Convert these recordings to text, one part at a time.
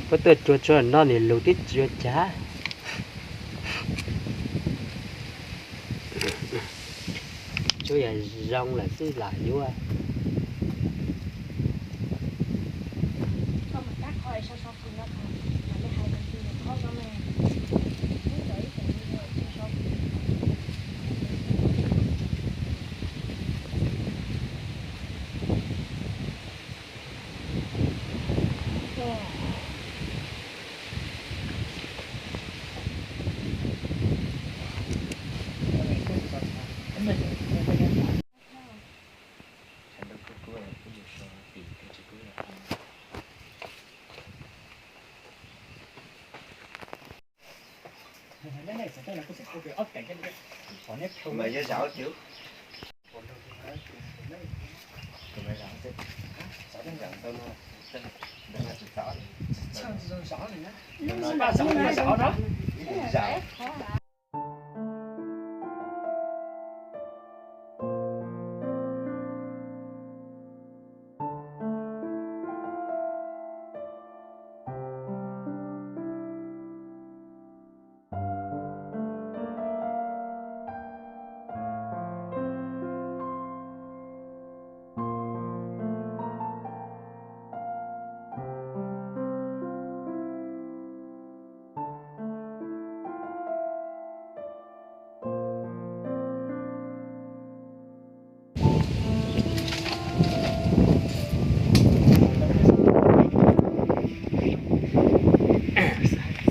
Puab tuaj tsuag tsuag no nws lug twb tsis ua cas. Tsuas yog zoo lawm xwb lam yuav.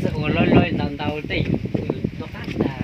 Xav ua loj loj ntau ntau tej yus rov qab tag.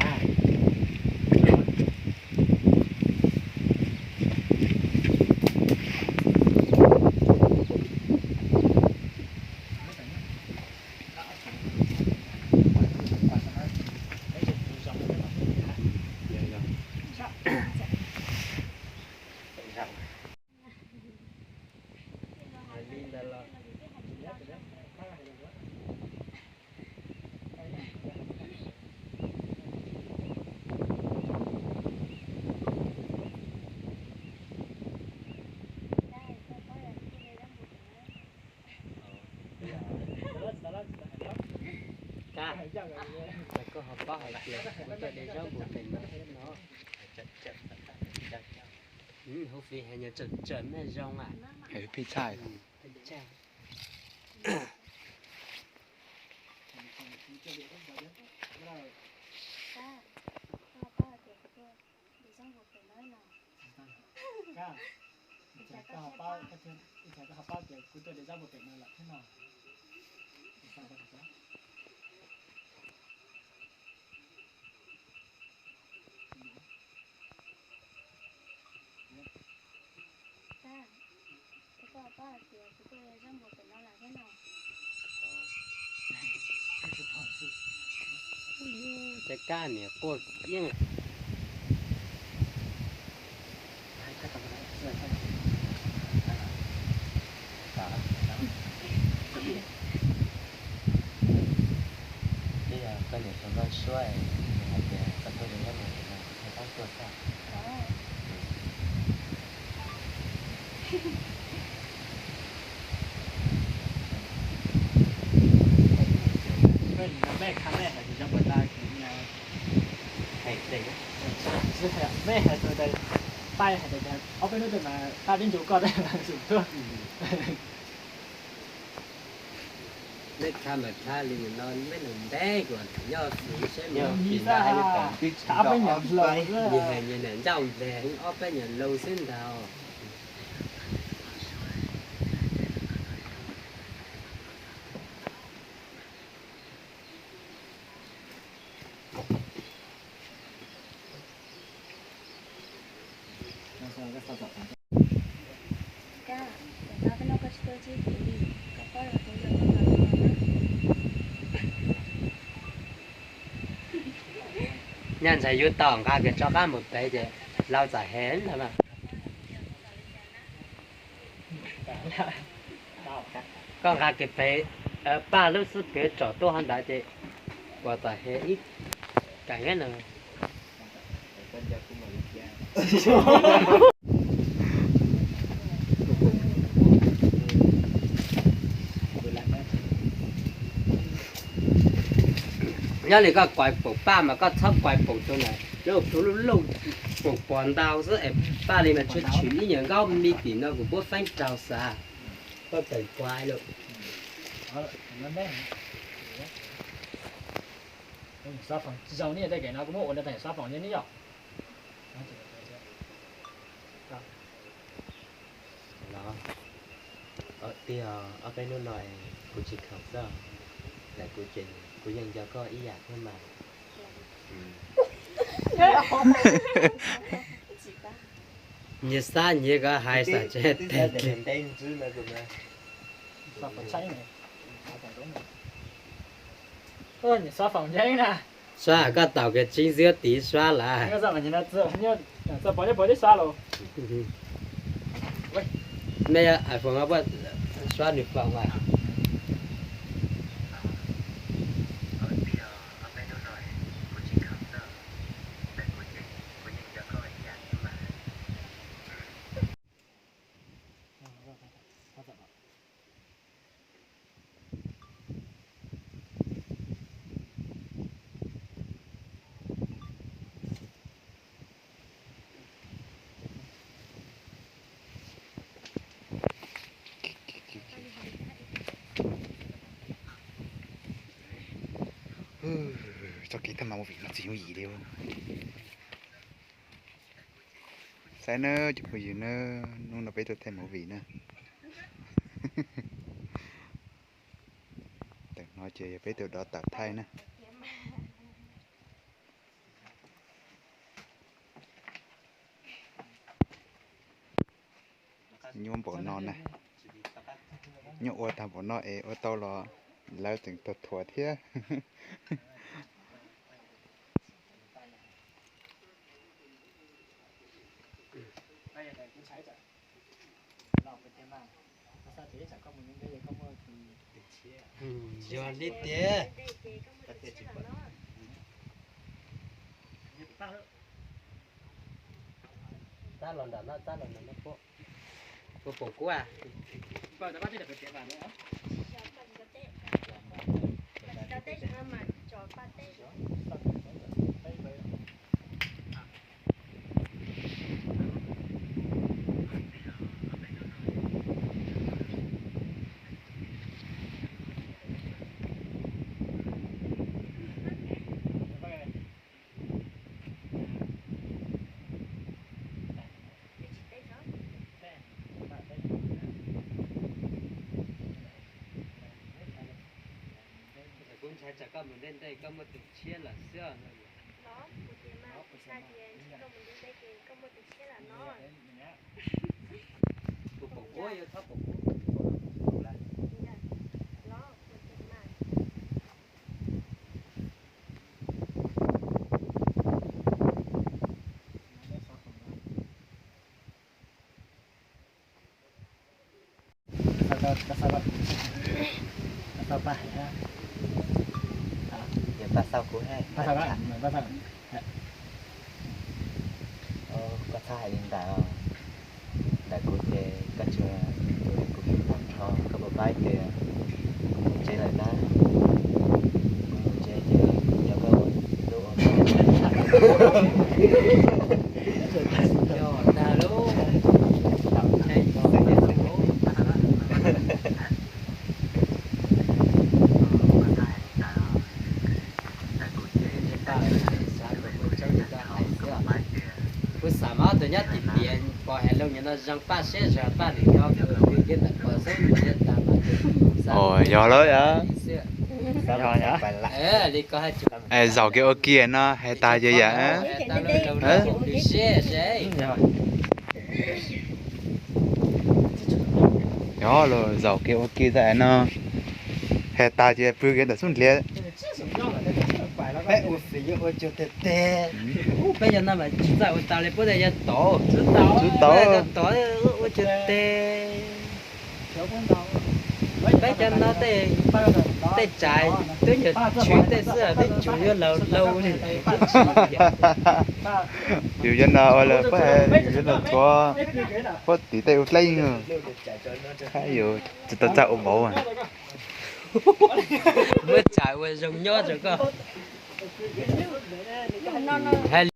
Koj ho paub hais tias kuv tuaj de zaub npua pem no no. Hauv Fij hais nyuag tsawm tsawm mej zoo a. Pij txhaj. Cas kab niam quaj yeej. Twb yog koj niam hluas nkauj suab hais tias koj tuaj de zaub npua pem no, koj paub tuaj xwb. Mej hais tias, paj hais tias ob peb hnub twg mas paj twb ncu koj tab sis tuaj. Mej kha mas kha li no, mej nug ntev kuv tham nyob xwb seb mas. Ob peb nyuag hluas, nyias hais nyias niam ncauj npleg, ob peb nyuag hluas xwb ntag. Nyaj ntxhais yuav tau nqa kiag rov qab mus pem ces laus txawm hais ntag mas. Koj nqa kiag pem, paj lub xub pwg tsom tuaj hov ntawd ces uas txawm hais ib kas nyob no. Tab sis koj kuav paum paj mas koj txhob kuav paum rau ntawm lub plhu lub lauj, paum pos ntau xwb es paj li mas tshwm tshwm ib nyuag nkaub me tim no kuv puab feeb raug xav. Koj tawm kuav lawm. Los, tiag, ob peb hnub no kuv tsis khoom xwb, ntawm kuv ces kuv yeej nco koj ib yam thiab mas. Nyias xab nyias koj hais xav tsev teg. Suab koj taus kiag tsib xiab tiv suab lawm. Nej iPhone puas suab nws foom mas. Txoj kev thaij movie no tsis yooj yim li. Saib nawb cov phooj ywg nawb, hnub no peb tuaj thaij movie na. Tam no ces yog peb tus dov tawm thaij na. Nyuaj npaum no na, nyuaj ua tag npaum no es ua tau los lawv tseem tuag thuam thiab. Yog li tias tab los ntawm no, tab los ntawm no, puas pom kuv a? Kuv ntshai tsam koj mus ntej ntej koj muaj tus tshiab lawm xwb. Kuv pom kuv yuav txhob pom kuv. Yog paj xauj kuv, koj txhob hais li ntawd. Ntawm kuv ces koj tsuas tus kuv hlub tag nrho, koj puas paub tias kuv mus tsev lawm na. Kuv mus tsev ces kuv coj koj ua lub ua Kuv xav mas tus nyob tim tiam pom hais lus nyob no zoo paj siab zog paj nws nyob pw kiag ntawm pog xwb ntiag tas mas. Yog lawm. Li koj hais, zaum kev ua ke no hais tas ces yam. Yog los zaum kev ua ke tas no hais tas ces pw kev ntawm xub ntiag. Peb ua fim yuav ua cuag teg teg. Peb cov no mas tsis txawj ua tau li, puab tias yog tod, tsis tau, tod ua cuag teg. Peb cov no tej, tej tsam twb nyuag tshwv tej xwb, tej tsuas yuav laug laug li. Yus cov no ua lawm puab, yus cov no tshuav puab tim tej ua dlaab yeej, yus tsis tau txawj ua vauv. Muab tsam ua zoo nyob rau koj. Hais